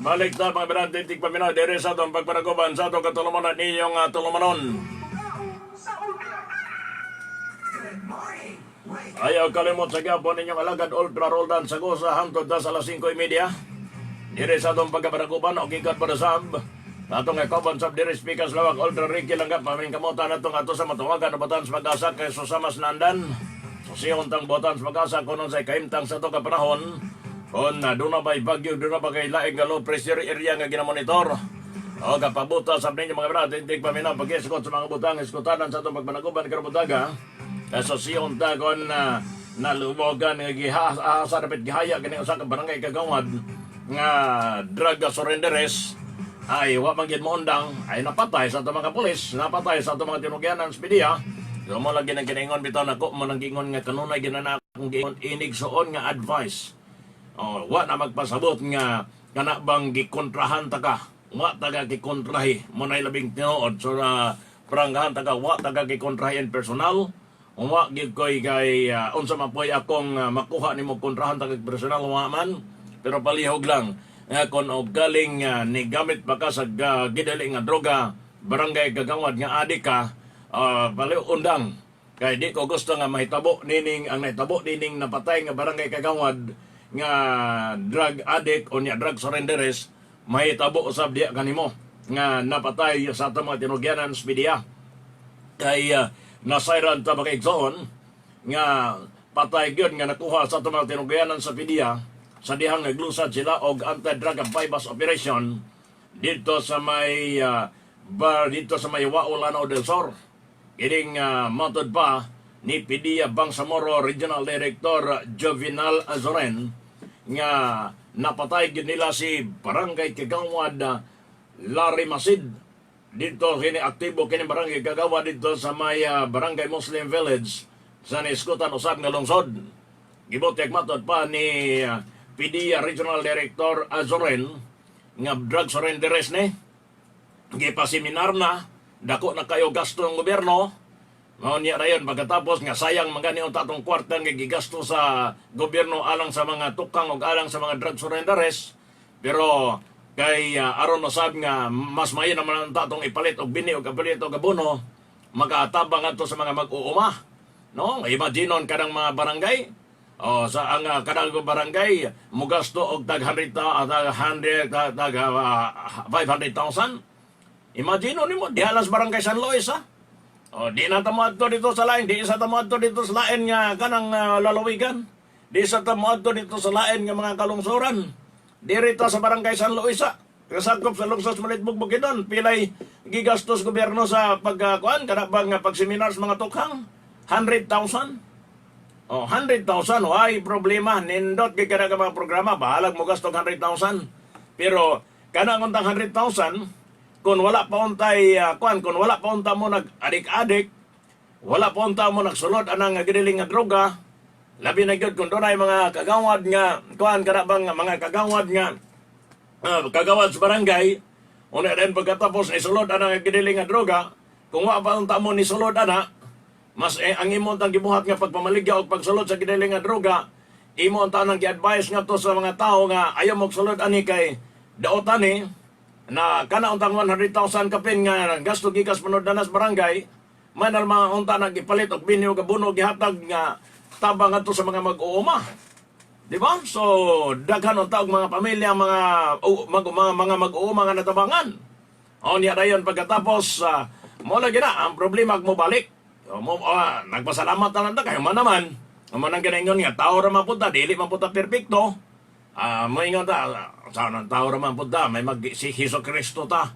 Balik ta, mga brad, titik paminaw, dire sa atong pagpanaguban sa atong katulumanan ninyong tulumanon. Ayaw kalimot sa gyapon ninyong alagad Ultra Roldan Sagosa hangtod ta sa alas 5:30. Dire sa atong pagkapanaguban o gikat para sab. Atong kauban sab dire speakers lawak Ultra Ricky Langgap paming kamutan atong ato sa matawagan na batan sa pag-asa kay Susamas Nandan. Susiyon tang botan sa pag-asa kung unsay kahimtang sa ato kapanahon. Kung doon na ba'y bagyo, doon na ba kay laing nga low pressure area nga ginamonitor. O kapabuta sa ninyo, mga brad, tintig paminaw pag-iskot sa mga butang iskutanan sa atong pagpanaguban karong buntaga. Kasusiyon ta kon nalubogan nga gihasa dapat gihaya kini usa ka barangay kagawad nga drug surrenderes ay wa man gyud moundang, ay napatay sa atong mga pulis, napatay sa atong mga tinugyanan sa PDEA. So mo lagi nang kinaingon bitaw nako mo nang gingon nga kanunay ginana akong giingon inigsuon nga advice. Oh, wa na magpasabot nga kana bang gikontrahan ta ka. Wa ta ka gikontrahi. Mo nay labing tinuod. So na pranggahan ta ka, wa ta ka gikontrahi in personal. Wa gyud koy kay unsa man poy akong makuha nimo kontrahan ta kag personal, wa man. Pero palihog lang nga kon og galing ni gamit pa ka sa gidali nga droga, barangay kagawad nga adik ka, palihog undang. Kay di ko gusto nga mahitabo nining ang nahitabo nining napatay nga barangay kagawad nga drug addict o niya drug surrenderes, mahitabo usab diya kanimo nga napatay sa atong mga tinugyanan sa PDEA. Kay nasayran ta mga igsoon nga patay gyud nga nakuha sa atong mga tinugyanan sa PDEA sa dihang naglusad sila og anti-drug and buy-bust operation dito sa may bar dito sa may Wao, Lanao del Sur. Kining matod pa ni PDEA Bangsamoro Regional Director Jovenal Azoren nga napatay gyud nila si Barangay Kagawad Larry Masid dito kini aktibo kini barangay Kagawad dito sa may Barangay Muslim Village sa niskutan usab nga lungsod. Gibutyag matod pa ni PDEA Regional Director Azoren nga drug surrenderes ni gipaseminar na, dako na kayo gasto ng gobyerno. Mao niya rayon pagkatapos nga sayang man gani unta atong kwarta nga gigasto sa gobyerno alang sa mga tukang ug alang sa mga drug surrenderes, pero kay aron usab nga mas maayo naman unta atong ipalit og bini og ipalit og abono, makatabang adto sa mga mag-uuma, no? Imaginon kanang mga barangay. Oh, sa ang kanang barangay mugasto og tag 100 tag 100 tag 500,000. Imagine nimo diha lang sa Barangay San Luis, ha. Oh, di na ta moadto dito sa lain, di sa ta moadto dito sa lain nga kanang lalawigan. Di sa ta moadto dito sa lain nga mga kalungsuran. Diri ta sa Barangay San Luis, ha. Kasakop sa lungsod sa Malitbog, Bukidnon, pilay gigastos gobyerno sa pagkuan kana bang pagseminar sa mga tukhang? 100,000. Oh, 100,000, way problema? Nindot kay kada ka mga programa, bahalag mo gasto 100,000. Pero kanang untang 100,000, kung wala pa untay kuan, kung wala pa unta mo nag adik-adik, wala pa unta mo nagsulod anang gidiling nga droga, labi na gyud kung dunay mga kagawad nga kuan kana bang mga kagawad nga kagawad sa barangay, una din pagkatapos isulod anang gidiling nga droga, kung wa pa unta mo ni sulod ana, mas eh, ang imo tang gibuhat nga pagpamaligya o pagsulod sa gidiling nga droga, imo ang tanang gi-advise nga to sa mga tao nga ayaw magsulod ani kay daotan ni na kana untang 100,000 kapin nga gasto gikas panudlanan sa barangay, man ang mga unta na gipalit og bini og abono, gihatag nga tabang ngadto sa mga mag-uuma. Di ba? So daghan unta og mga pamilya, mga o, mga mag-uuma nga natabangan. O niya dayon pagkatapos mo lagi na ang problema mo balik. O, mo, nagpasalamat na lang ta kayo man naman. Amo nang ginaingon nga tao ra man pud ta, dili man pud ta perpekto. Moingon ta sa nang tao ra man pud ta, may mag si Hesus Kristo ta.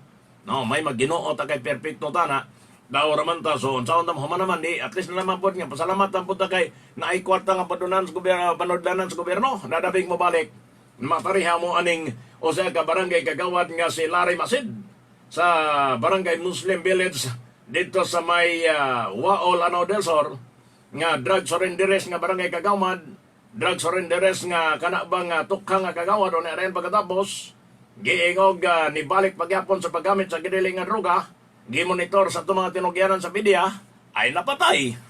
No, may mag-Ginoo ta kay perpekto ta na. Tao ra man ta, so unsaon ta human naman di at least na naman pud nga pasalamat pud ta kay naay kwarta nga padunan sa gobyerno, panudlanan sa gobyerno, nadabig mo balik. Matariha mo aning usa ka barangay kagawad nga si Larry Masid sa Barangay Muslim Village dito sa may Wao, Lanao del Sur nga drug surrenderes nga barangay kagawad, drug surrenderes nga kana bang tukhang nga kagawad, o na rin pagkatapos giingog nibalik pagyapon sa paggamit sa gidiling nga droga, gimonitor sa itong mga tinugyanan sa PDEA ay napatay.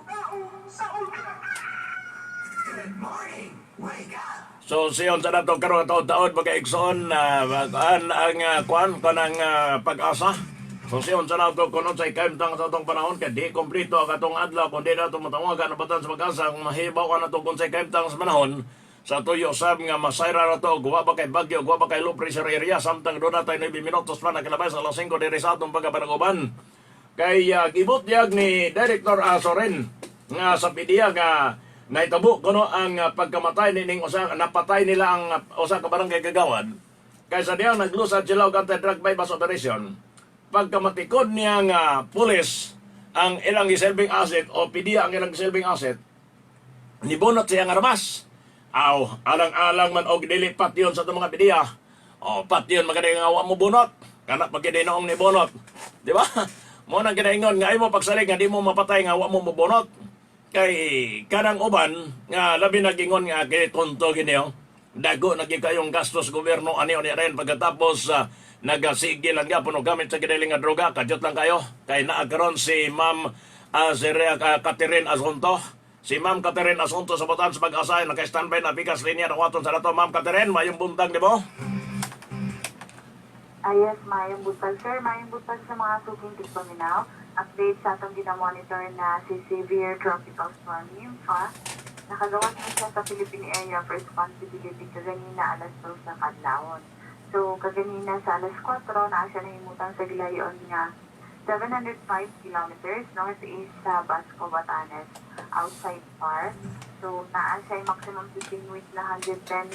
Tao sa Ultra. Good morning. Wake up. So siyon sa nato karon taod-taod mga igsoon na ang kuan kanang pag-asa. So siyon sa nato kuno sa ikaimtang sa atong panahon kay di kompleto ang atong adlaw kun di nato matawagan ang batan sa pag-asa kung mahibaw ka nato kung sa ikaimtang sa panahon sa tuyo sab nga masayra na to guwa ba kay bagyo, guwa ba kay low pressure area, samtang doon na tayo 9 minutos pa nakalabay sa alas 5 diri sa atong pagkapanaguban kay gibutyag ni Director Azorin nga sa PDEA nga nahitabo kuno ang pagkamatay nining usa, napatay nila ang usa ka barangay kagawad kay sa diyang naglusad sila og anti-drug bypass operation. Pagkamatikod niya nga pulis ang ilang gisilbing asset o PDEA ang ilang gisilbing asset, nibunot siya nga armas. Aw, alang-alang man og dili patyon sa itong mga PDEA. O, patyon maganda nga wa mo bunot. Kana pag noong nibunot. Di ba? Mo nang ginaingon nga ay mo pagsalig nga di mo mapatay nga wa mo mobunot. Kay kanang uban nga labi nagingon nga kay tonto gini oh. Dago na gyud kayong gastos gobyerno ani ni rin pagkatapos nagasigil lang gyapon og gamit sa gidaling nga droga. Kadyot lang kayo kay naa karon si Ma'am Zerea Catherine Asunto. Si Ma'am Catherine Asunto sa Bataan sa Pag-asa naka-standby na pikas linya na sa nato. Ma'am Catherine, mayong buntag nimo. Ah, yes, maayong buntag, sir. Maayong buntag sa mga suking tigpaminaw. Update sa atong ginamonitor na si Severe Tropical Storm Nympha. Nakagawas na siya sa Philippine Area of Responsibility kaganina alas 2 sa kadlawon. So, kaganina sa alas 4, naa siya nahimutang sa gilayon nga 705 kilometers northeast sa Basco, Batanes, outside PAR. So, naa siya maximum sustained wind na 110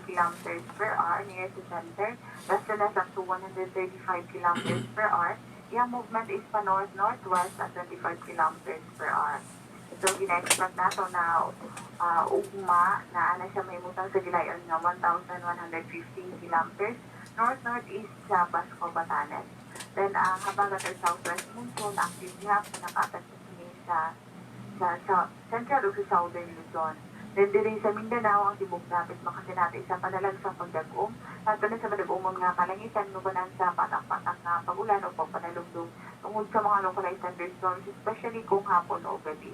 kilometers per hour near to center. Gustiness up to 135 kilometers per hour. Iyang movement is pa north-northwest at 25 kilometers per hour. So, gina-expect nato na ugma na ana siya mahimutang sa gilayon nga 1,115 kilometers north-northeast sa Basco, Batanes. Then, ang habagat or southwest monsoon, active nga, naka-affect ni sa central ug sa southern Luzon. Then diri sa Mindanao, ang tibok dapit makasinati sa panalagsang pagdag-om. Nato na sa madag-umon nga kalangitan nubanan sa patak-patak nga pagulan o pagpanalugdog tungod sa mga localized thunderstorms, especially kung hapon o gabi.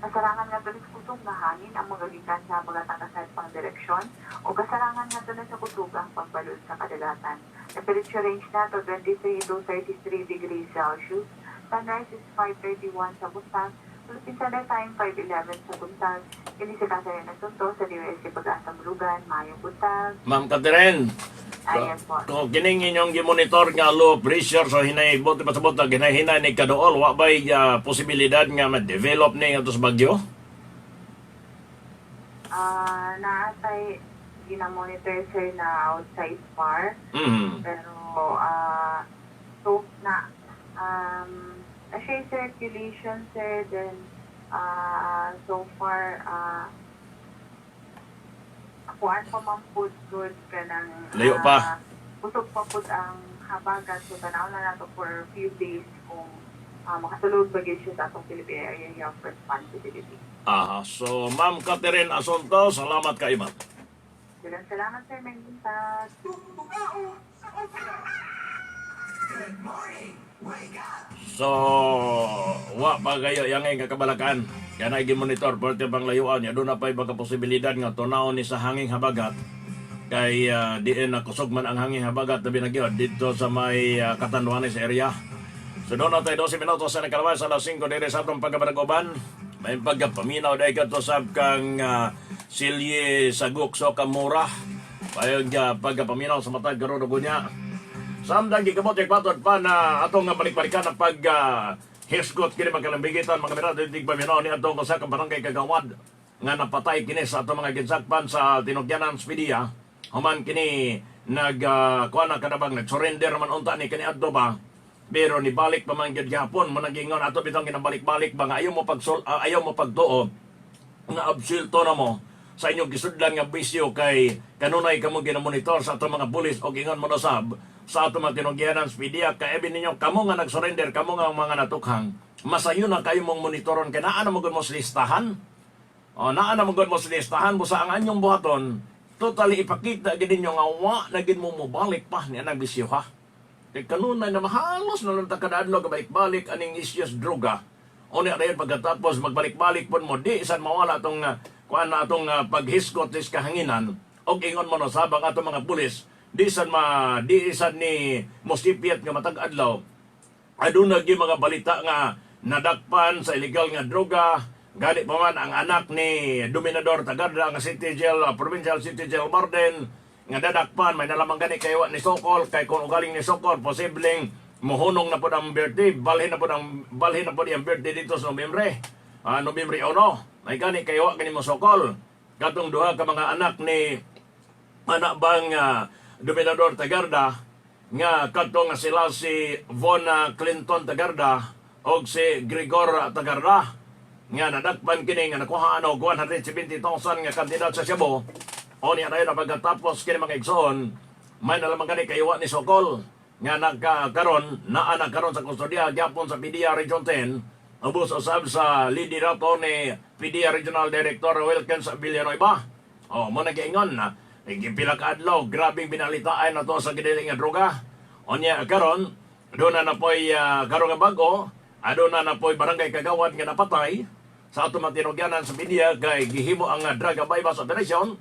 Kasarangan nga sa kusog nga hangin ang magagikan sa habagatang pang direksyon o kasarangan nga sa kusog ang pagbalod sa kadagatan. Temperature range nato 23 to 33 degrees Celsius. Sunrise is 5:31 sa buntag. Philippine Standard Time 5:11 sa buntag. Kini si Catherine Asunto sa DWSC Pag-asa Mulugan. Maayong buntag. Ma'am Catherine, Ayan po. kung kining inyong gimonitor nga low pressure so hinay buti pa sa buntag hinay-hinay ni kaduol, wa bay posibilidad nga ma-develop ni nga sa bagyo? Ah, naatay ginamonitor, sir, na outside PAR. Pero so na na siya yung circulation, sir, then so far kuan pa man pud good kanang Layo pa. Kusog pa pud ang habagat, so tanaw na nato for few days kung makasulod ba gyud siya sa atong Philippine Area of Responsibility. Aha, so Ma'am Catherine Asunto, salamat kay ma'am. Daghang salamat, sir. Maayong buntag. Tugtugao sa opera. Good morning! Wake up! So, wa pa kayo yang nga kabalakan. Kanay gimonitor parte pang layuan niya. Doon na pa'y baka posibilidad nga tunaon ni sa hanging habagat kay diin na kusog man ang hanging habagat na binagyo dito sa may Catanduanes area. So doon na tayo 12 minutos sa nakalaway sa alas 5 dire sa atong pagkapanagoban. May pagkapaminaw dahil kato sab kang Silye Saguk so Kamura. Payag pagkapaminaw sa matag karon ug unya. Samtang gikamot yung patod pa na atong nga balik-balikan ang pag hisgot kini magkalambigitan mga mirado tig paminaw ni atong usa ka barangay kagawad nga napatay kini sa atong mga ginsakpan sa tinugyanan sa PDEA. Human kini nag kuan na kanabang nag-surrender man unta ni kani adto ba, pero nibalik pa man gyud gihapon. Mo nang ato bitong ginabalik-balik ba nga ayaw mo pagsol ayaw mo pagtuo nga absulto na mo sa inyong gisudlan nga bisyo kay kanunay kamo ginamonitor sa atong mga pulis o ingon mo nasab sa atong mga tinugyanan sa PDEA. Kay ninyo kamo nga nag-surrender, kamo nga mga natukhang, masayo na kayo mong monitoron kay naa na mo gud mo sa listahan. O naa na mo gud mo sa listahan busa ang anyong buhaton totally ipakita gid ninyo nga wa na gid mo mobalik pa ni anang bisyo ha. Kay kanunay na mahalos na lang ta kada adlaw balik-balik aning issues droga. Unya dayon pagkatapos magbalik-balik pud mo, di isan mawala tong kuan na atong paghisgot is kahanginan og ingon mo no sabang atong mga pulis di sad ma di sad ni mosipiat nga matag adlaw aduna gyud mga balita nga nadakpan sa illegal nga droga. Gani pa man ang anak ni Dominador Tagarda nga city jail, provincial city jail warden nga dadakpan, may nalamang gani kay wa ni Sokol, kay kung ugaling ni Sokol posibleng mohunong na pod ang birthday, balhin na pod ang birthday dito sa Nobyembre, Nobyembre 1. May gani kay wa gani mo Sokol katong duha ka mga anak ni anak bang Dominador Tagarda nga kadto nga sila si Vona Clinton Tagarda og si Gregor Tagarda nga nadakpan kini nga nakuhaan og 170,000 nga kantidad sa shabu. O niya na pagkatapos kini, mga igsoon, may nalamang gani kay wa ni Sokol nga nagkaroon naa na karon sa kustodiya gyapon sa PDEA Region 10 ubos usab sa liderato ni PDEA Regional Director Wilkins Villanueva. Oh, mo nagaingon na pila ka adlaw grabing binalitaan na to sa gidiling nga droga. Unya karon doon na napoy karon nga bago, aduna na napoy barangay kagawad nga napatay sa ato matinugyanan sa media kay gihimo ang drug bypass operation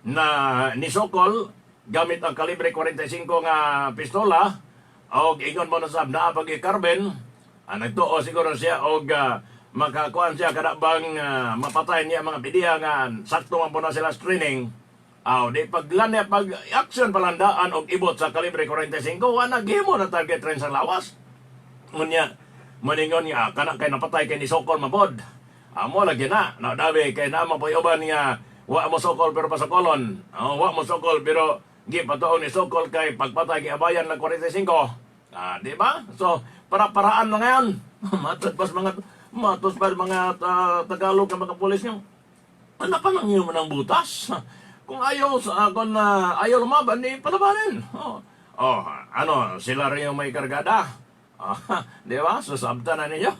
na nisokol gamit ang kalibre 45 nga pistola og ingon mo na sab naa pag carbine. Nagtuo siguro siya og makakuan siya kada bang mapatay niya mga PDEA nga sakto man po na sila sa training. Aw, di paglan niya pag action palandaan og ibot sa kalibre 45, wa na gihimo na target rin sa lawas. Ngunya, maningon nga, kana kay napatay kay ni Sokol mabod. Amo lagi na, na dabi kay naman po uban nga wa mo sokol pero pasokolon. Oh, wa mo sokol pero gi patuon ni Sokol kay pagpatay kay abayan ng 45. Ah, di ba? So, para-paraan na ngayon. Matos pa mga Tagalog nga mga pulis niyo. Ano pa nang iyong ng butas? Kung ayaw sa kung ayaw lumaban, di palabanin. Oh, ano, sila rin yung may kargada. Ah, di ba? Susabta na ninyo.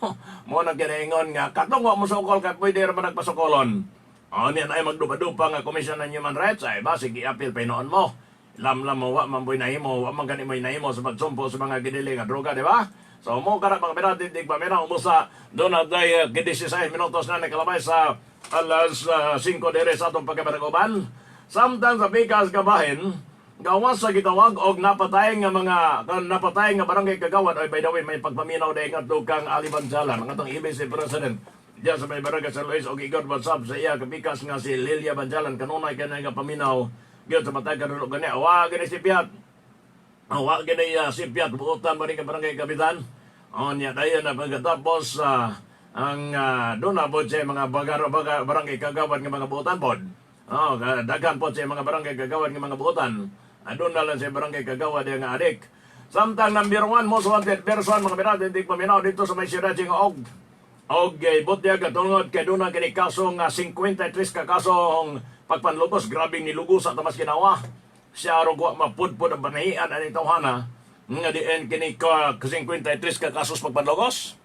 Mo nang kinaingon nga, katong wa mo sukol kay pwede ra ba nagpasukolon. Oh, niya na ay magdupa-dupa nga Commission on Human Rights, ay ba, sige, apil pa mo. Lamlam mo, wa man boy nahimo, wa man gani mo nahimo sa pagsumpo sa mga gidili nga droga, di ba? So mo kana mga pirati, dig pamina, umusa, doon na day 16 minutos na nakalabay sa alas 5 dere sa atong pagkabaragoban. Samtang sa pikas kabahin, gawas sa gitawag og napatay nga barangay kagawad. Ay, by the way, may pagpaminaw dahil ngadto kang Ali Banjalan, ang atong EBC president diyan sa may barangay San Luis, og igod WhatsApp sa iya kapikas nga si Lilia Banjalan kanunay kanay nga paminaw gyud sa matag kanulo gani wa gani si Piat. Wa gani si Piat buotan ba rin ka barangay kapitan. O niya dayon na pagkatapos ang doon na po siya mga bagar, bagar, barangay kagawad nga mga buotan pod. Oh, daghan po siya mga barangay kagawad nga mga buotan. Doon na lang siya barangay kagawad nga adik. Samtang number one most wanted person, mga pirata, hindi paminaw dito sa may siyudad Og. Og butyag tungod kay doon ang kini kaso nga 53 ka kasong pagpanlugos, grabing nilugos sa tamas ginawa. Siya rog wa mapudpud ang banahian ani tawhana nga diin kini ka 53 ka kasos pagpanlugos.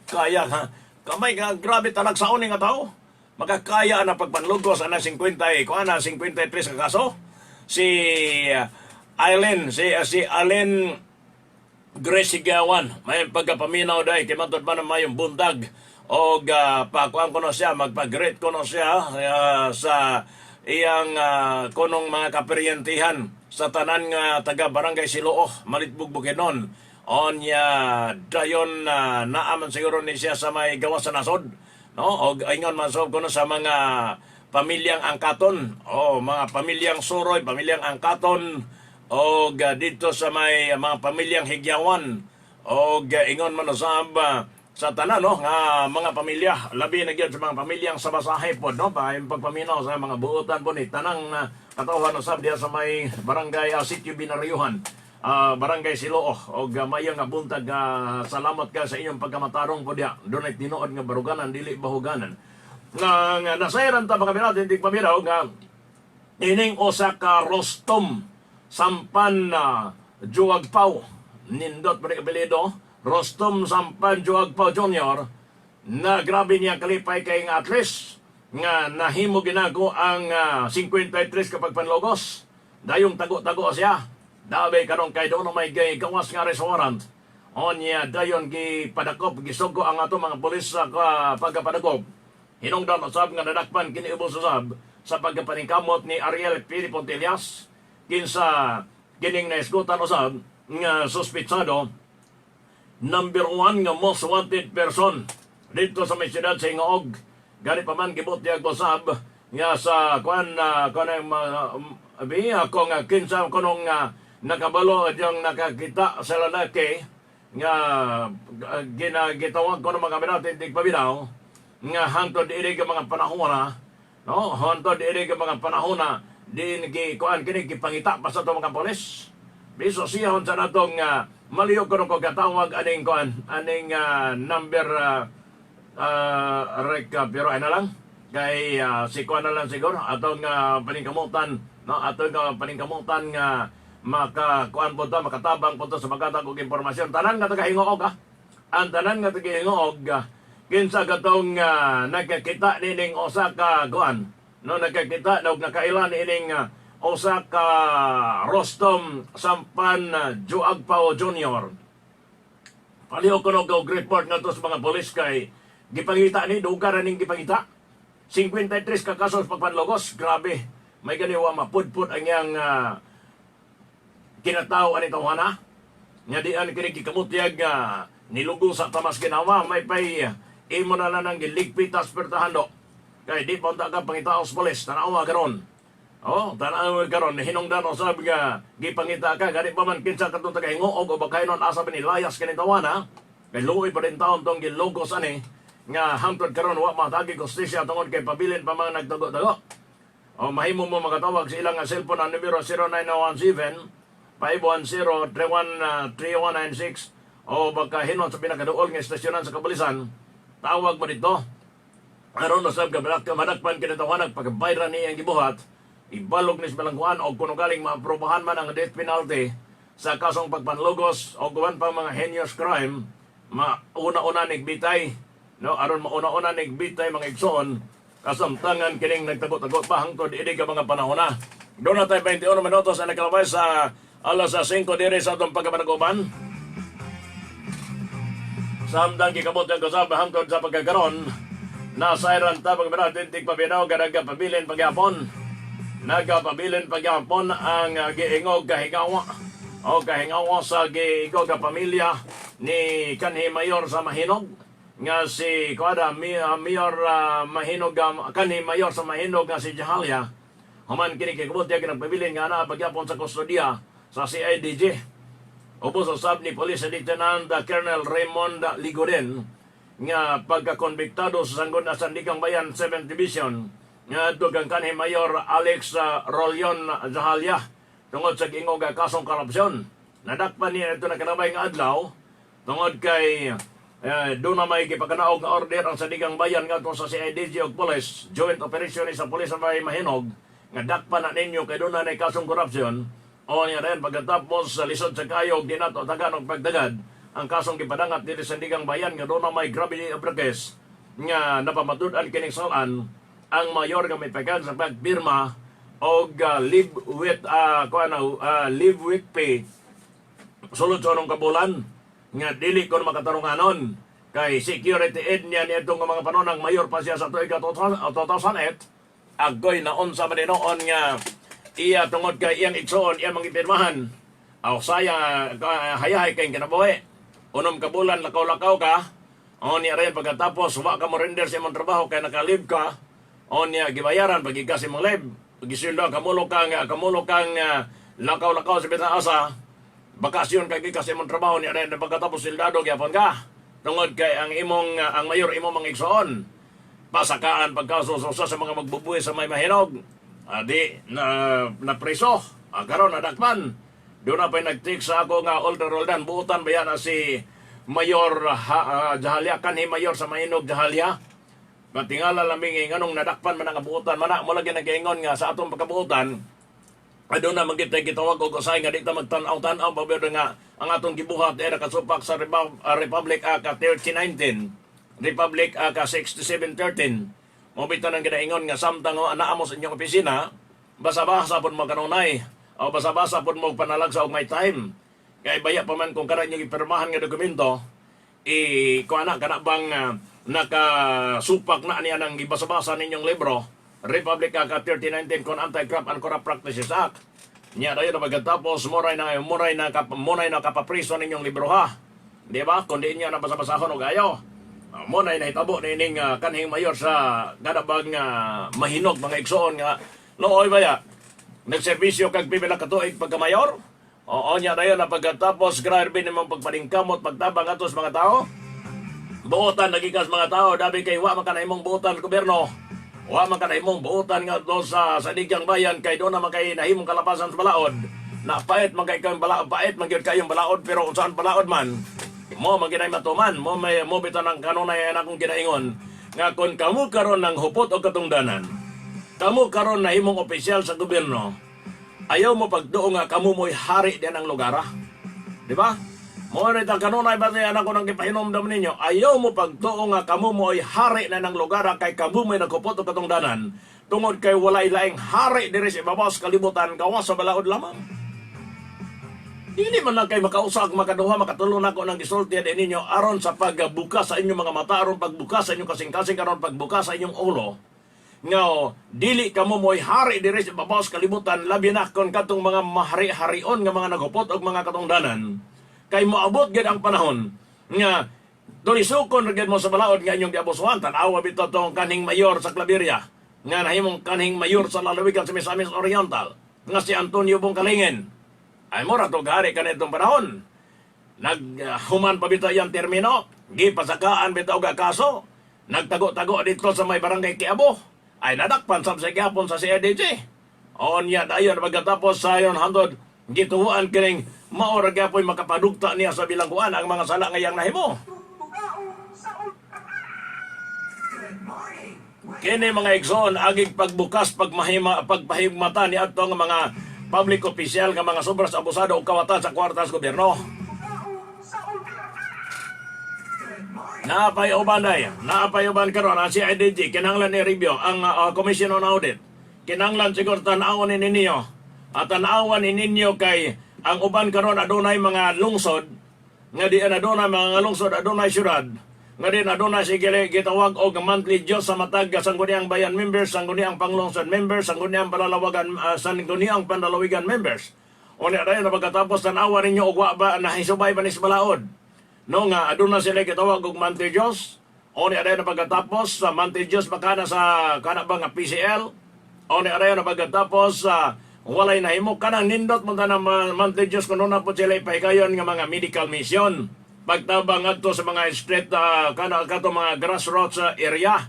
Kaya ha. Kamay nga grabe talag sa nga tao. Makakaya na pagpanlugos ana 50 ko ana 53 ka kaso. Si Aileen, si Allen Grace Sigawan, may pagkapaminaw dahil kay matod pa na mayong buntag o pakuan ko na siya, magpag-greet ko na siya sa iyang kunong mga kaperyentihan sa tanan nga taga Barangay Siloo, Malitbog, Bukidnon. Onya dayon naaman siguro ni siya sa may gawas sa nasod, no? Og ingon man sob kuno sa mga pamilyang Angkaton o mga pamilyang Suroy, pamilyang Angkaton og dito sa may mga pamilyang Higyawan og ingon man usab sa tanan, no, nga mga pamilya, labi na gyud sa mga pamilyang sa Basahe pod, no, pa pagpaminaw sa mga buotan po ni tanang katawhan usab diha sa may barangay Sitio Binariyuhan, barangay Siloo og mayo nga buntag, salamat ka sa inyong pagkamatarong po diha. Dunay tinuod nga baruganan, dili bahuganan nga nga nasayran ta mga pirata hindi paminaw nga ining usa ka Rostom Sampan na Juagpaw, nindot pa rin apelyido, Rostom Sampan Juagpaw Jr., na grabe niya kalipay kay nga at least nga nahimo ginago ang 53 kapag panlogos dayong tago-tago siya dabe karon kay doon may gay gawas nga arrest warrant. Onya dayon gi padakop, gisugo ang ato mga pulis sa pagkapadakop. Hinungdan usab nga nadakpan kini ubos usab sa pagkapaningkamot ni Ariel Piri Pontillas, kinsa kining naisgutan usab nga suspitsado number 1 nga most wanted person dito sa may siyudad sa Gingoog. Gani pa man gibutyag usab nga sa kuan kuan ang abi ako nga kinsa kunong nakabalo at yung nakakita sa lalaki nga ginagitawag ko ng mga natin tigpaminaw nga hangtod diri ka mga panahon na, no, hangtod diri ka mga panahon na din gi kuan kini gipangita pa sa ato mga polis. Biso siya sa natong maliyog ko ko katawag aning kuan aning number rek, pero ay na lang kay si kuan na lang siguro atong paningkamutan, no, atong paningkamutan nga maka kuan po ta, makatabang po ta sa magatag og impormasyon tanan nga taga-Gingoog, ah. Ang tanan nga taga-Gingoog, kinsa katong nagkakita nining usa ka kuan, no, nagkakita og nakaila nining usa ka Rostom Sampan Juagpao Jr., palihog kuno og report ngadto sa mga polis kay gipangita ni duga ra ning gipangita. 53 ka kaso sa pagpanlogos, grabe. May gani wa mapudpud ang iyang kinatao ani tawhana. Nga di an kini gikamutyag nga nilugo sa tamas ginawa may pay imo na lang ang giligpitas pertahando. Kay di pa unta ka pangitao sa polis, tanawa karon. Oh, tanawa karon hinungdan usab nga gipangita ka gani pa man kinsa katong taga Gingoog o bakaynon asa ba ni layas kini tawana. Kay luoy pa rin taon tong gilogos ani nga hangtod karon wa matagi hustisya tungod kay pabilin pa mga nagtago-tago. O mahimo mo makatawag sa ilang nga cellphone ang numero 0917 510 3196 o baka hinon sa pinakaduol nga estasyonan sa kapulisan, tawag mo dito. Aron usab ka madakpan kinatawanan pagbayra ni ang gibuhat, ibalog ni sa bilangguan o kuno galing maaprobahan man ang death penalty sa kasong pagpanlugos o guban pa mga heinous crime, mauna-una nigbitay, no, aron mauna-una nigbitay mga igsoon kasamtangan kining nagtago-tago pa hangtod ini ka mga panahon na. Doon na tayo 21 minutos ang nakalabay sa alas 5 diri sa atong pagkapanaguban. Samtang gikabot ang kasama hangtod sa pagkakaron, nasayran ta pag natin tigpabinaw nga nagapabilin pagyapon. Nagapabilin pagyapon ang giingog kahingawa o kahingawa sa giingog nga pamilya ni kanhi mayor sa Mahinog nga si kuada mi, mayor Mahinog, kanhi mayor sa Mahinog nga si Jahalia. Human kini kikabot ya kinagpabilin nga naa pagyapon sa kustodiya sa CIDG. Ubos usab ni Police Lieutenant Colonel Raymond Ligoren nga pagkakonbiktado sa sanggol na Sandigang Bayan 7th Division nga adto kang kanhi Mayor Alex Rolion Zahalia tungod sa giingog nga kasong korupsyon. Nadakpan niya ito nakalabay nga adlaw tungod kay doon na may gipakanaog nga order ang Sandigang Bayan ngadto sa CIDG ug Police joint operation ni sa Police sa may Mahinog nga dakpan na ninyo kay doon na nay kasong korupsyon. O niya rin, pagkatapos sa lisod sa kayo, di nato tagan og pagdagad, ang kasong gipadangat diri sa Sandigang Bayan nga doon na may gravity of the case nga napamatud-an kining salaan ang mayor nga may pagkan sa pagpirma og leave with kuan leave with pay sulod sa unong kabulan nga dili ko na makatarunganon kay security aid niya niadtong nga mga panahon ang mayor pa siya sa tuig 2008. Agoy na unsa man noon nga iya tungod kay iyang igsoon iyang mga pirmahan aw saya hayahay kay kinabuhi 6 ka bulan lakaw-lakaw ka. O niya rin pagkatapos wa ka mo render sa imong trabaho kay naka-leave ka. O niya gibayaran pag sa imong leave, gisweldo kamulo kang lakaw-lakaw sa bitang asa bakasyon kay gikas imong trabaho niya rin pagkatapos sildado gyapon ka tungod kay ang imong ang mayor imong mga igsoon. Pasakaan pagkasususa sa mga magbubuhi sa may Mahinog adi na na preso. Karon nadakpan. Doon na pa'y nag-text sa ako nga Older Roldan, buutan ba yan na si Mayor Jahalia, kanhi mayor sa Mahinog Jahalia. Patingala laming nganong nadakpan man ang buutan man mo lagi nagaingon nga sa atong pagkabuutan aduna man gitay gitawag og usahay nga di ta magtan-aw-tan-aw pa pero nga ang atong gibuhat ay nakasupak sa Republic Act 3019, Republic Act 6713. Mo bitaw nang ginaingon nga samtang naa mo sa inyong opisina, basa-basa pud mo kanunay o basa-basa pud mo panalagsa og may time kay baya pa man kung kana inyong ipirmahan nga dokumento i kuana kana bang Nakasupak na niya ng gibasa-basa ninyong libro, Republic Act 3019 kon Anti-Graft and Corrupt Practices Act. Nya dayon na pagkatapos muray na kapapriso ninyong libro, ha. Di ba? Kundi niya na basa-basahon og ayo. Mo na nahitabo nining kanhing mayor sa kanabang mahinog, mga igsoon, nga nooy baya nagserbisyo kag pipila ka tuig pagka-mayor. Oo, nya dayon na pagkatapos grabe nimong pagpaningkamot pagtabang ato sa mga tao. Buotan lagi kas mga tao, dabi kay wa man ka imong buotan gobyerno. Wa man ka imong buotan nga do sa Sandigang Bayan kay do na man kay nahimong kalapasan sa balaod. Na pait man kay kang balaod, pait man gyud kayong balaod, pero unsaan balaod man mo man ginay matuman mo may mo bitan ang kanunay akong ginaingon nga kon kamo karon ng hupot og katungdanan, kamo karon nahimong opisyal sa gobyerno, ayaw mo pagduo nga kamo mo'y hari din ang lugar, ah. Di ba? Mo ni ta kanunay ba niya anak ko nang gipahinomdom ninyo, ayaw mo pagtuo nga kamo mo'y hari na ng lugar, ah, kay kamo mo'y nagkupot og katungdanan tungod kay walay laing hari diri sa ibabaw sa kalibutan gawas sa balaod lamang. Dili man lang kay makausag, makaduha, makatulo na ko ng gisulti din ninyo aron sa pagbuka sa inyong mga mata, aron pagbuka sa inyong kasing-kasing, aron pagbuka sa inyong ulo. Nga dili kamo mo'y hari diri sa ibabaw sa kalibutan, labi na kon katong mga mahari-harion nga mga naghupot og mga katungdanan. Kay moabot gid ang panahon nga tulisukon ra gid mo sa balaod nga inyong giabusuhan. Tan-awa bitaw tong kanhing mayor sa Claveria nga nahimong kanhing mayor sa lalawigan sa Misamis Oriental nga si Antonio Bongkalingin. Ay mura to gari kanitong panahon. Naghuman pa bitaw yang termino, gipasakaan bitaw og kaso, nagtago-tago dito sa may barangay Kiabo. Ay nadakpan sab sa gyapon sa CIDG. Onya dayon pagkatapos sa yon hantod gituan kining mao ra gyapoy makapadugta niya sa bilangguan ang mga sala nga iyang nahimo. Good morning. Wake Kini, mga igsoon, agig pagbukas pagmahima pagpahigmata ni adto nga mga public official nga mga sobras abusado og kawatan sa kwarta sa gobyerno. Naapay uban day, naapay uban karon ang CIDG kinahanglan ni review ang Commission on Audit. Kinahanglan siguro tan-awon ni ninyo. At tan-awan ni ninyo kay ang uban karon adunay mga lungsod nga di adunay mga lungsod, adunay syudad nga di adunay sige gitawag og monthly dues sa matag Sangguniang Bayan members, Sangguniang Panglungsod members, Sangguniang Panlalawigan members. Unya dayon na pagkatapos tan-awan ninyo og wa ba nahisubay ba ni sa balaod. No nga aduna sila gitawag og monthly dues. O ni dayon na pagkatapos sa monthly dues makana sa kana ba nga PCL. O ni dayon na pagkatapos sa walay nahimo kanang nindot mo tanang monthly dues kuno na po sila ipahigayon nga mga medical mission. Pagtabang adto sa mga street kana kato mga grassroots area.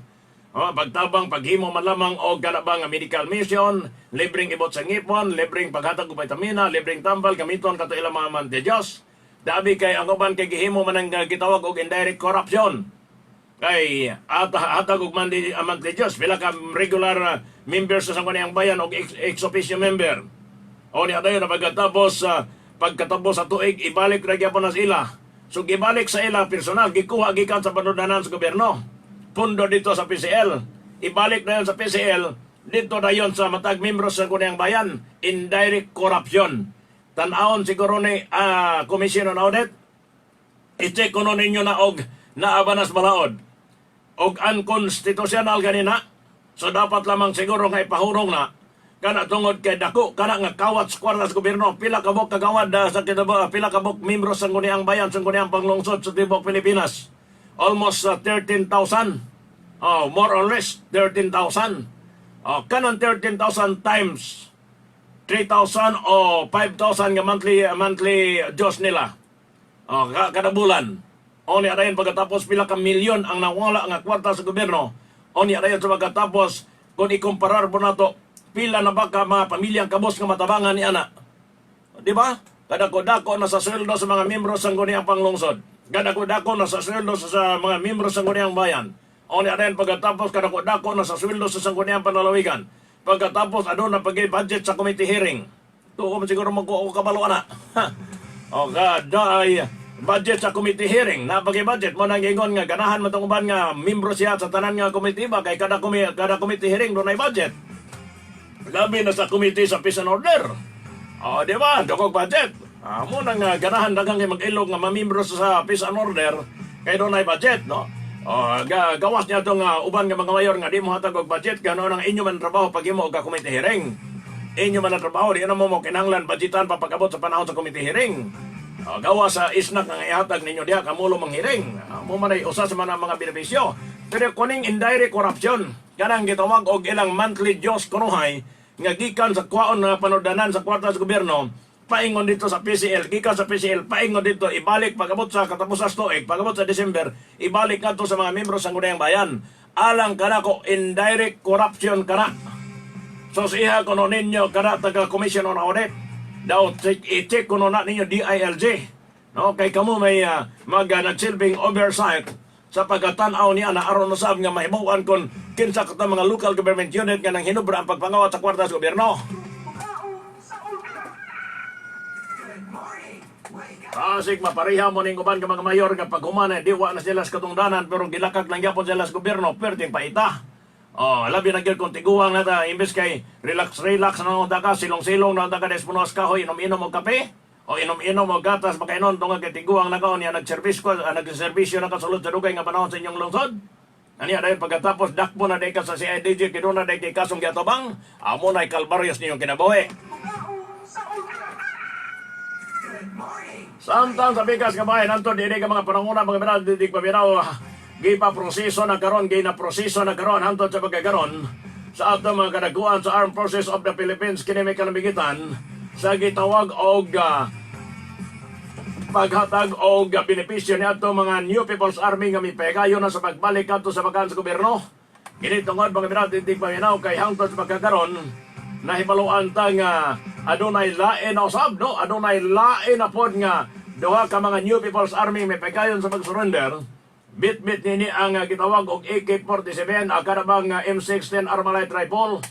Oh, pagtabang paghimo man lamang og kana ba nga medical mission, libreng ibot sa ngipon, libreng paghatag og vitamina, libreng tambal, gamiton kato ilang mga monthly dues. Dabi kay ang uban kay gihimo man ang gitawag og indirect corruption. Kay at hatag og monthly dues, pila ka regular members sa Sangguniang Bayan og ex officio member. O niya dayon na pagkatapos pagkatapos sa tuig ibalik ra gyapon na sila. So gibalik sa ila personal, gikuha gikan sa panudanan sa gobyerno. Pundo dito sa PCL. Ibalik na yun sa PCL, dito na yun sa matag membro sa Sangguniang Bayan, indirect corruption. Tan-awon siguro ni Commission on Audit, i-check kuno ninyo na og naabanas balaod og unconstitutional ganina. So dapat lamang siguro nga ipahurong na kana tungod kay dako kana nga kawat sa kwarta sa gobyerno, pila ka buok kagawad sa kitabo, pila ka buok membro sa Sangguniang Bayan, Sangguniang Panglungsod sa tibuok Pilipinas. Almost 13,000. Oh, more or less 13,000. Oh, kanang 13,000 times 3,000 o 5,000 nga monthly dues nila. Oh, kada bulan. O niya dayon pagkatapos pila ka milyon ang nawala nga kwarta sa gobyerno. O niya dayon sa pagkatapos kung ikumparar po nato pila na ba ka mga pamilyang kabos nga matabangan ni ana. Di ba? Kadako-dako na sa sweldo sa mga membro sa Sangguniang Panglungsod. Kadako-dako na sa sweldo sa mga membro sa Sangguniang Bayan. O niya dayon pagkatapos kadako-dako na sa sweldo sa Sangguniang Panlalawigan. Pagkatapos aduna pag budget sa committee hearing. Tuo man siguro magkuha kabalo ana. Ha. O kada ay budget sa committee hearing. Na pag budget mo nang ingon nga ganahan man tong uban nga membro siya sa tanan nga committee ba kay kada committee hearing dunay budget. Labi na sa committee sa peace and order. O, di ba? Dugog budget. Ah, mo nang ganahan daghang kay mag-ilog nga mamembro sa peace and order kay dunay budget, no? Oh, gawas niya itong uban nga mga mayor nga di mo hatag og budget, ganoon ang inyo man trabaho paghimo og committee hearing. Inyo man ang trabaho, di na mo kinahanglan budgetan pa pag-abot sa panahon sa committee hearing. Oh, gawa sa isnak nga ihatag ninyo diha kamulo mang hearing. Mo man ay usa sa mga mga benepisyo. Pero kuning indirect corruption, kanang gitawag og ilang monthly dues kunuhay nga gikan sa kwaon na panodanan sa kwarta sa gobyerno paingon dito sa PCL, gikan sa PCL, paingon dito, ibalik pag-abot sa katapusan sa tuig, pag-abot sa December, ibalik ngadto sa mga membro sa Sangguniang Bayan. Alang kanako indirect corruption kana. So siya kuno ninyo kada taga Commission on Audit. Daw check i-check kuno na ninyo DILG. No, kay kamo may mag nagsilbing oversight sa pagkatanaw niya na aron usab nga mahimuan kon kinsa ka mga local government unit nga nang hinubra ang pagpangawat sa kwarta sa gobyerno. Good morning. Wake up. Asik mapareha mo ning uban ka mga mayor nga pag human eh, diwa na sila sa katungdanan pero gilakag lang gyapon sila sa gobyerno perting paita. Oh, labi na gyud kung tiguang na ta imbes kay relax relax na unta ka, silong-silong na unta ka des punos kahoy, inom-inom og kape o inom-inom og gatas makainon tungod kay tiguang na ka niya nagserbisyo nagserbisyo na kasulod sa dugay nga panahon sa inyong lungsod. Aniya dahil pagkatapos dakpo na day ka sa CIDG kay na day kay kasong giatubang, amo na kalbaryos ninyong kinabuhi. Good morning. Samtang sa bigas kabayan, anto dili ka mga pananguna mga binal didig pabiraw, gipa proseso na karon, gi na proseso na karon hantod sa pagkakaron sa ato mga kadaguan sa Armed Forces of the Philippines kini may kalamigitan sa gitawag og paghatag og benepisyo ni ato mga New People's Army nga mipegayo na sa pagbalik kadto sa bakan sa gobyerno. Kini tungod, mga binal didig paminaw, kay hangtod sa pagkakaron nahibaluan ta nga adunay lain na usab, no, adunay lain na pod nga duha ka mga New People's Army may pagayon sa pag-surrender. Bit-bit nini ang gitawag og AK-47 ang kanabang M16 Armalite rifle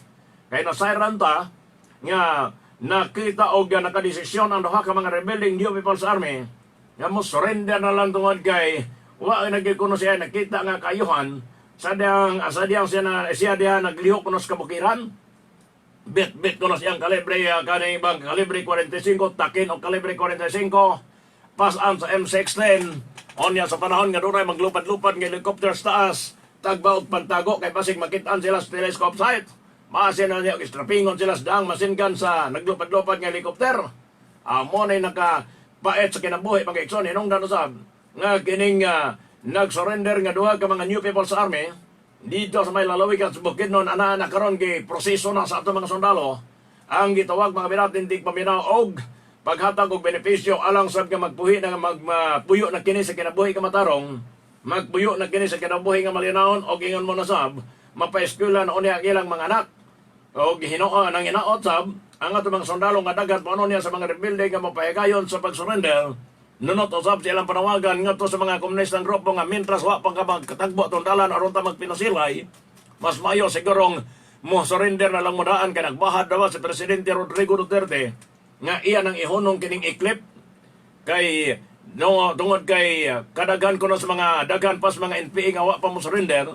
kay nasayran ta nga nakita og nakadesisyon ang duha ka mga rebelling New People's Army nga mo surrender na lang tungod kay wa nagikuno siya nakita nga kayuhan sa diyang siya na siya diha naglihok kuno sa kabukiran. Bit-bit ko na siyang kalibre, kaning ibang kalibre 45, takin o kalibre 45, pasan sa M16. Onya sa panahon nga dunay maglupad-lupad nga helicopter sa taas, tagba og pantago kay basig makitaan sila sa telescope sight. Maasin na niya og istrapingon sila sa daang masinkan sa naglupad-lupad nga helicopter. Amo na naka pait sa kinabuhi, mga igsoon, hinungdan usab nga kining nag-surrender nga duha ka mga New People's Army dito sa may lalawigan sa Bukidnon ana na karon gi proseso na sa ato mga sundalo ang gitawag, mga binatindig paminaw, og paghatag og benepisyo alang sab nga magpuhi na magpuyo na kini sa kinabuhi ka matarong, magpuyo na kini sa kinabuhi nga malinawon og ingon mo na sab mapaeskwela na unya ang ilang mga anak. Og hinuon ang hinaot sab ang ato mga sundalo nga daghan pa niya sa mga rebelde nga mapahigayon sa pag-surrender. Nunot usab sa ilang panawagan ngadto sa mga komunistang grupo nga mintras wa pa ka magkatagbo atong dalan aron ta magpinasilay, mas maayo sigurong mo surrender na lang mo daan kay nagbahad daw si Presidente Rodrigo Duterte nga iya nang ihunong kining eCLIP kay no tungod kay kadaghan kuno sa mga daghan pas mga NPA nga wa pa mo surrender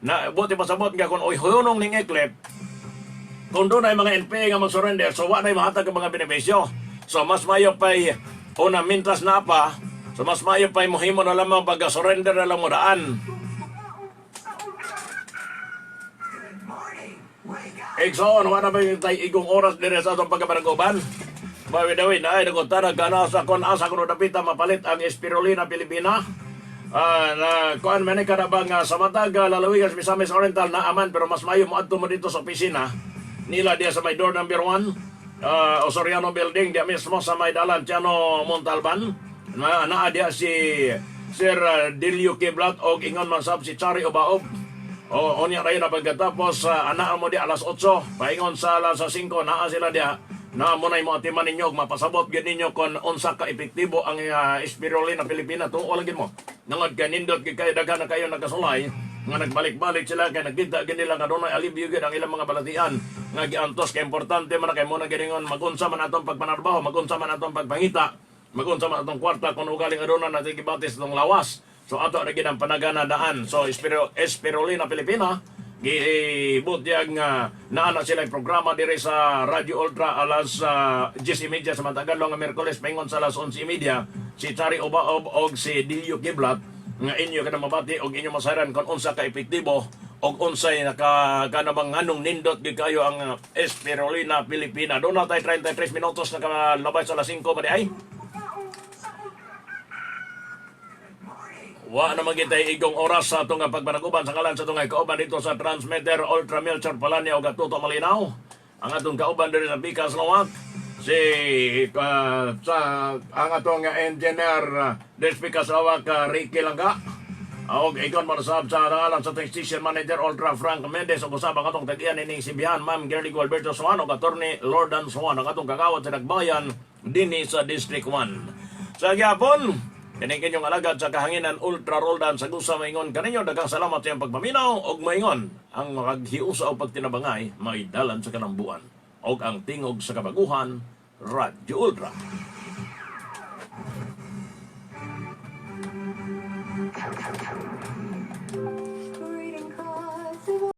na. Buti pasabot nga kung ihunong ning eCLIP, kung doon ay mga NPA nga mag-surrender, so wa na'y mahatag ang mga benepisyo. So mas mayo pa'y una mintras na pa, so mas mayo pa'y muhimo na lamang pag-surrender na lang mo daan. Good morning. Wake up. Igsoon, wala ba yung tay igong oras dire sa atong pagkabaragoban? Bawi dawi na ay nagunta gana sa kon asa kuno dapita mapalit ang Espirulina Pilipina. Na kuan man kada bang sa matag lalawigan sa Misamis Oriental na aman, pero mas mayo mo adto mo dito sa opisina nila diya sa may door number 1, Osoriano Building, diya mismo sa may dalan Tiano Montalban na naa diya si Sir Delio Kiblat og ingon man sab si Chari Obaob. O, unya rayon na pagkatapos ana mo di alas 8, paingon sa alas 5 naa sila diha na mo na mo atiman ninyo ug mapasabot gyud ninyo kon unsa ka epektibo ang Espirulina Pilipina. Tuo lang gyud mo. Nangod kay nindot gyud kayo, daghan na kayo nagasulay nga nagbalik-balik sila kay nagkita gyud nila nga dunay alibyo gyud ang ilang mga balatian nga giantos, kay importante man na kay mo na giningon magunsa man atong pagpanarbaho, magunsa man atong pagpangita, magunsa man atong kwarta kung ugaling aduna natin gibatis itong lawas. So ato ra gid ang panagana daan. So Espirulina Pilipina gibutyag nga naa na sila programa dire sa Radio Ultra alas 10:30 sa Matagalong nga Miyerkules paingon sa alas 11:30 si Chari Obaob og si Dilio Kiblat. nga inyo kana mabati og inyo masaran kung unsa ka epektibo og unsay naka kanabang nganong nindot gyud kayo ang Espirulina Pilipina. Doon na tayo 33 minutos na kalabay sa alas 5 ba di ay? Wa naman kita igong oras sa atong pagpanaguban sa ngalan sa atong kauban dito sa transmitter, Ultra Melchor Palania og Atuto Malinaw. Ang atong kauban diri sa Pikas Lawak si sa ang atong engineer diri sa Pikas Lawak, Ricky Langga. Og ikon mo sab sa ngalan sa atong station manager, Ultra Frank Mendez, ug usab ang atong tag-iyan ining Sibihan, Ma'am Girlie Gualberto Suan, ug Attorney Lordan Suan, ang atong kagawad sa Nagbayan dinhi sa District 1. Sa gyapon, kining inyong alagad sa kahanginan, Ultra Roldan sa Gusa, maingon kaninyo daghang salamat sa iyong pagpaminaw og maingon ang makaghiusa o pagtinabangay may dalan sa kalambuan og ang tingog sa kabaguhan, Radyo Ultra.